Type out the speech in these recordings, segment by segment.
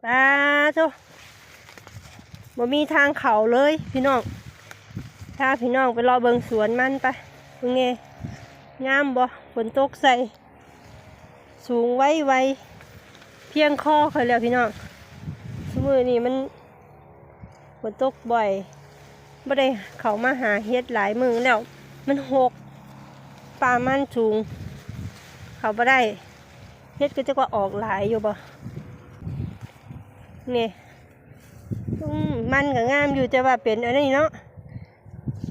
ປາໂທ້ ບໍ່ມີທາງເຂົ້າເລີຍພີ່ນ້ອງ. ພາພີ່ນ້ອງໄປເລາະເບິ່ງສວນມັນໄປ ເບິ່ງແດ່ ງາມບໍ່? ຝົນຕົກໃສ່ ສູງໄວໆ ພຽງຄໍຂ້ອຍແລ້ວພີ່ນ້ອງ. ຊຸມື້ນີ້ມັນຝົນຕົກບ່ອຍ ບໍ່ໄດ້ເຂົ້າມາຫາເຫັດຫຼາຍມື້ແລ້ວ ມັນຮົກ ປ່າມັນສູງ ເຂົ້າບໍ່ໄດ້. ເຫັດກໍຈັກວ່າອອກຫຼາຍຢູ່ບໍ່ ນີ້. ອືມ ມັນກໍງາມຢູ່ ແຕ່ວ່າເປັນອັນນີ້ເນາະ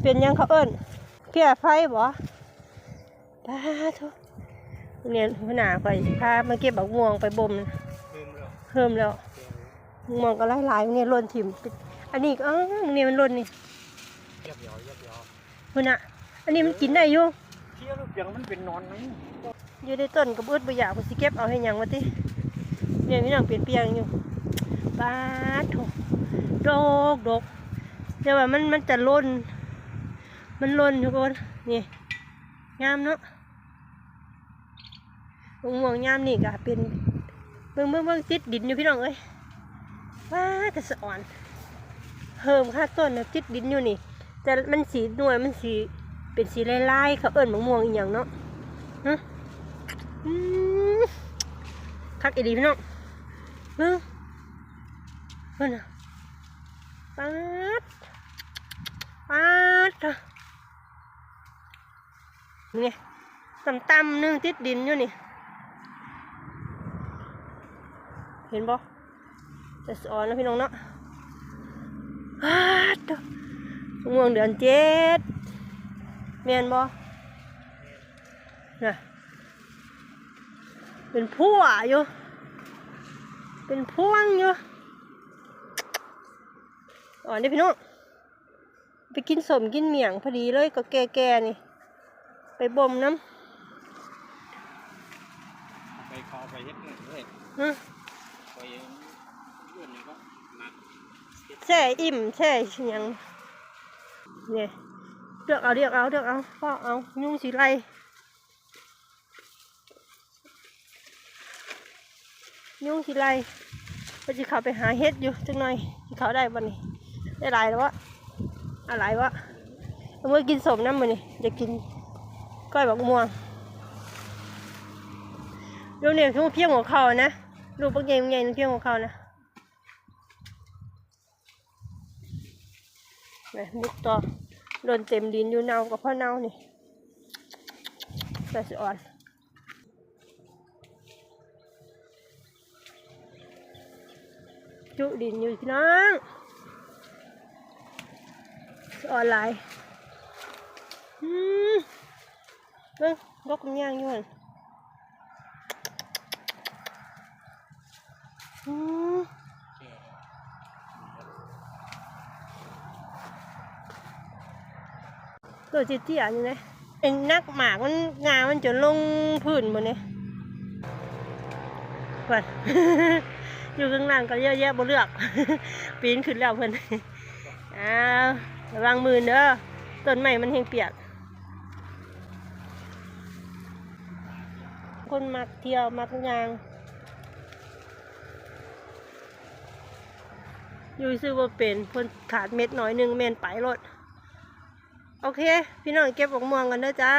ເປັນຫຍັງເຂົາເອີ້ນ ເພຍໄຟບໍ່? ປາໂທ້ ນີ້ຫົວໜ້າຂ້ອຍຊິພາມາເກັບບັກມ່ວງໄປບົ່ມ ເຮີມແລ້ວ ເຮີມແລ້ວ ແກ່ແລ້ວ ບັກມ່ວງກໍຫຼາຍໆ ນີ້ຫຼົ່ນຖິ້ມ ອັນນີ້ກໍ ເອີ ນີ້ມັນຫຼົ່ນນີ້ ຢຽບເອົາ ຢຽບເອົາ ພຸ້ນນະ ອັນນີ້ມັນກິນໄດ້ຢູ່ ເພຍຫຼືປຽງ ມັນເປັນໜອນນະ ຢູ່ໃນຕົ້ນກໍບໍ່ອຶດບໍ່ຢາກ ຊິເກັບເອົາເຮັດຫຍັງວະຕິ. ນີ້ພີ່ນ້ອງ ເປັນປຽງຢູ່ ປາໂທ້ ດົກໆ ແຕ່ວ່າມັນ ມັນຈະຫຼົ່ນ ມັນຫຼົ່ນທຸກຄົນ ນີ້ ງາມເນາະ. ບັກມ່ວງຍາມນີ້ກໍເປັນ ເບິ່ງໆໆ ຕິດດິນຢູ່ພີ່ນ້ອງເອີຍ ວ້າ ແຕ່ສະອອນ ເຮີມຄາຕົ້ນນະ ຕິດດິນຢູ່ນີ້ ແຕ່ມັນສີໜ່ວຍ ມັນສີເປັນສີລາຍໆ ເຂົາເອີ້ນບັກມ່ວງອີ່ຫຍັງເນາະ ຮະ ອືມ ຄັກອີ່ຫຼີພີ່ນ້ອງ ເບິ່ງ ເບິ່ງນະ ປາດ ປາດ ນີ້ ຕ່ຳໆ ໜຶ່ງຕິດດິນຢູ່ນີ້ ເຫັນບໍ່? ຈະສອນນະພີ່ນ້ອງເນາະ ປາດໂທ້ ມະມ່ວງເດືອນເຈັດ ແມ່ນບໍ່? ນະ ເປັນພົວຢູ່ ເປັນພວງຢູ່ ອ່ອນເດ້ພີ່ນ້ອງ. ໄປກິນສົ້ມກິນໝ້ຽງພໍດີເລີຍ ກໍແກ່ໆ ນີ້ ໄປບົ່ມນຳ ໄປເຂົ້າໄປເຮັດເງິນເລີຍ ຮະ ໄປເຮັດເງິນນີ້ກໍມັກ ແຊ່ອີ່ມແຊ່ຫຍັງ ນີ້ ເລືອກເອົາ ເລືອກເອົາ ເລືອກເອົາ ເພາະເອົາ ຍຸງຊິໄລ່. ຍຸງຊິໄລ່ ເພິ່ນຊິເຂົ້າໄປຫາເຫັດຢູ່ຈັກໜ່ອຍ ຊິເຂົ້າໄດ້ບໍ່ນີ້ ໄດ້ຫຼາຍແລ້ວວະ ເອົາຫຼາຍວະ ເອົາເມືອກິນສົ້ມນຳມື້ນີ້ ຢາກກິນກ້ອຍບັກມ່ວງ ລູກນີ້ຄືພຽງຫົວເຂົ່ານະ ລູກບັກໃຫຍ່ໆ ພຽງຫົວເຂົ່ານະ. ໄປບຸກຕໍ່ ຫຼົ່ນເຕັມດິນຢູ່ ເນົ່າກໍພໍເນົ່ານີ້ ແຕ່ສະອອນ ຈຸດິນຢູ່ພີ່ນ້ອງ ສະອອນຫຼາຍ ອືມ ເບິ່ງ ດົກຍ່າງຢູ່ຫັ້ນ. ອືມ ໂຕເຕ້ຍໆ ນີ້ນະ ເປັນໜັກໝາກ ມັນ ງ່າມັນຈົນລົງພື້ນໝົດນີ້ ເພິ່ນ ຢູ່ຂ້າງລ່າງກໍເຍາະແຍະບໍ່ເລືອກ ປີນຂຶ້ນແລ້ວເພິ່ນ ອ້າວ ລະວັງມື່ນເດີ ຕົ້ນໄມ້ມັນແຮງປຽກ. ຄົນມັກທ່ຽວມັກຍ່າງ ຢູ່ຊື່ບໍ່ເປັນ ເພິ່ນຂາດເມັດໜ້ອຍໜຶ່ງແມ່ນໄປໂລດ. ໂອເຄ ພີ່ນ້ອງ ເກັບບັກມ່ວງກັນເດີຈ້າ.